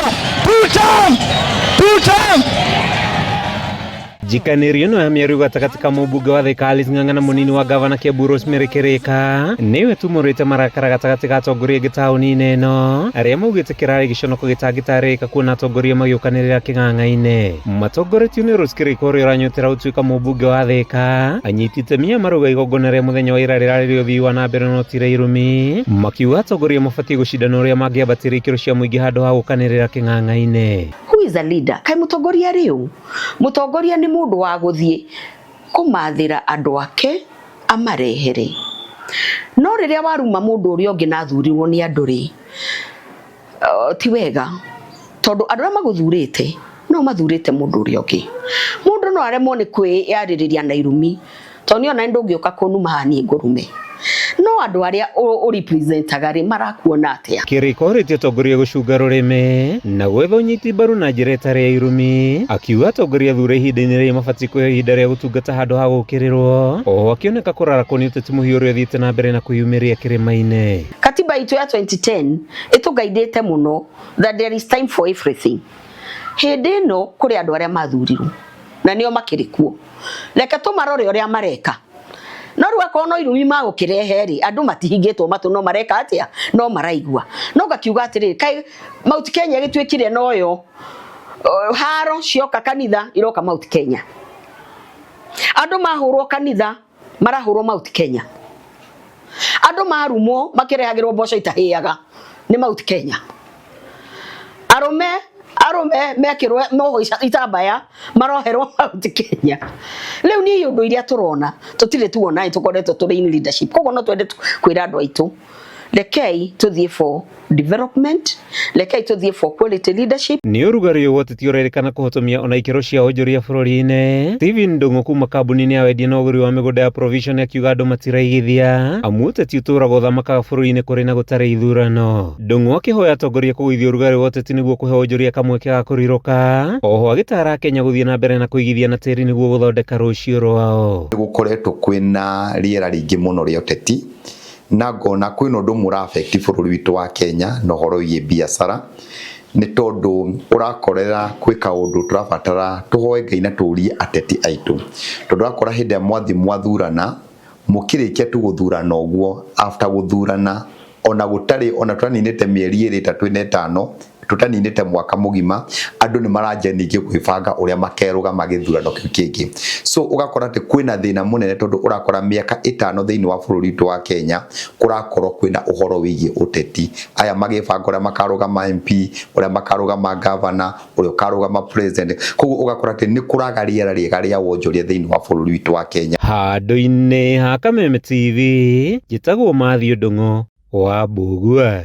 Baba. Two term! Two term! Njikanĩrio ĩno ya mĩario gatagatĩ ka mũmbunge wa Thika Alice Ng'ang'a na mũnini wa gavana Kiambu Rosemary Kĩrĩka nĩwe tumũrĩte marakara gatagatĩ ga atongoria aingĩ taũni-inĩ ĩno arĩa maugĩte kĩrarĩ gĩconoko gĩtangĩtarĩrĩka kuona atongoria magĩũkanĩrĩra kĩng'ang'a-inĩ matongoretio nĩ Rose Kĩrĩka ũrĩa ũranyotera gũtuĩka mũmbunge wa Thika anyiti itemi aya marauga igongona rĩa mũthenya wa ira rĩrarĩ rĩa ũthii wa na mbere no ti rĩa irumi makiuga atongoria mabatiĩ gũcindana ũrĩa mangĩambatĩria ikĩro cia mũingĩ handũ ha gũkanĩrĩra kĩng'ang'a-inĩ. Who is a leader? Kaĩ mũtongoria arĩ ũ? Mũtongoria nĩ mũndũ wa gũthiĩ kũmathĩra andũ ake amarehere. No rĩrĩa waruma mũndũ ũrĩa ũngĩ na athurirwo nĩ andũ rĩ, ti wega tondũ andũ arĩa magũthurĩte no mathurĩte mũndũ ũrĩa ũngĩ. Mũndũ no aremwo nĩ kwĩyarĩrĩria na irumi tondũ niĩ ona ndũngĩũka kũnuma haha niĩ ngũrume. No andũ arĩa ũ representaga rĩ marakuona atĩa? Kĩrĩko orĩtie atongoria gũcunga rũrĩmĩ na gwetha ũnyiti mbaru na njĩra ĩtarĩ ya irumi akiuga atongoria athure ihinda-inĩ rĩrĩ mabatiĩ kũheo ihinda rĩa gũtungata handũ ha gũkĩrĩrwo oho akĩoneka kũrarakwo nĩ ũteti mũhiũ ũrĩa ũthiĩte na mbere na kwĩyumĩria kĩrĩma-inĩ. Katiba itũ ya 2010 ĩtũgaidĩte mũno that there is time for everything. Hĩndĩ ĩno kũrĩ andũ arĩa mathurirwo na nĩo makĩrĩ kuo, reke tũmarore ũrĩa mareka. No rĩu akorwo no irumi magũkĩrehe rĩ, andũ matihingĩtwo matũ no mareka atĩa? No maraigua. No ngakiuga atĩrĩrĩ, kaĩ Mount Kenya ĩgĩtuĩkire noyo haro cioka kanitha iroka Mount Kenya. Andũ mahũrwo kanitha marahũrwo Mount Kenya. Andũ marumwo makĩrehagĩrwo mboco itahĩaga nĩ Mount Kenya. Arũme arũme mekĩrwo moho itambaya maroherwo Mount Kenya. Rĩu niĩ ũndũ iria tũrona tũtirĩ tuona tũkoretwo tũrĩ in leadership. Koguo no twende kwĩra andũ aitũ rekei tũthiĩ for development, rekei tũthiĩ for quality leadership. Nĩ ũrugarĩ ũyũ ũteti ũrerĩkana kũhotomia ona ikĩro cia onjoria bũrũri-inĩ. Stephen Ndung'u kuma kambuni-inĩ ya wendia na ũgũri wa mĩgũnda ya Provision akiuga andũ matiraigithia amu ũteti ũtũraga ũthamakaga bũrũri-inĩ kũrĩ na gũtarĩ ithurano. Ndung'u akĩhoya atongoria kũgũithia ũrugarĩ wa ũteti nĩguo kũhe onjoria kamweke ga kũrirũka. Oho agĩtara Akenya gũthiĩ na mbere na kũigithia na tĩri nĩguo gũthondeka rũciũ rwao. Gũkoretwo kwĩna rĩera rĩingĩ mũno rĩa ũteti na ngona kwĩna ũndũ ũmwe ũra affect bũrũri witũ wa Kenya na ũhoro wĩgiĩ biacara nĩ tondũ ũrakorera kwĩ kaũndũ tũrabatara tũhoe Ngai na tũrie ateti aitũ tondũ ũrakora hĩndĩ ĩrĩa mwathiĩ mwathurana mũkĩrĩkia tu gũthurana ũguo after gũthurana ona gũtarĩ ona tũtaninĩte mĩeri ĩrĩ ĩtatũ ĩna ĩtano tũtaninĩte mwaka mũgima andũ nĩ maranjia ningĩ gwĩbanga ũrĩa makerũgama gĩthurano kĩu kĩngĩ so ũgakora atĩ kwĩna thĩna mũnene tondũ ũrakora mĩaka ĩtano thĩinĩ wa bũrũri witũ wa Kenya kũrakorwo kwĩna ũhoro wĩgiĩ ũteti aya magĩbanga ũrĩa makarũgama MP ũrĩa makarũgama governor ũrĩa ũkarũgama president koguo ũgakora atĩ nĩ kũraga rĩera rĩega rĩa wonjoria thĩinĩ wa bũrũri witũ wa Kenya. Handũ-inĩ ha Kameme TV njĩtagwo Matthew Ndung'u wa Mbũgua.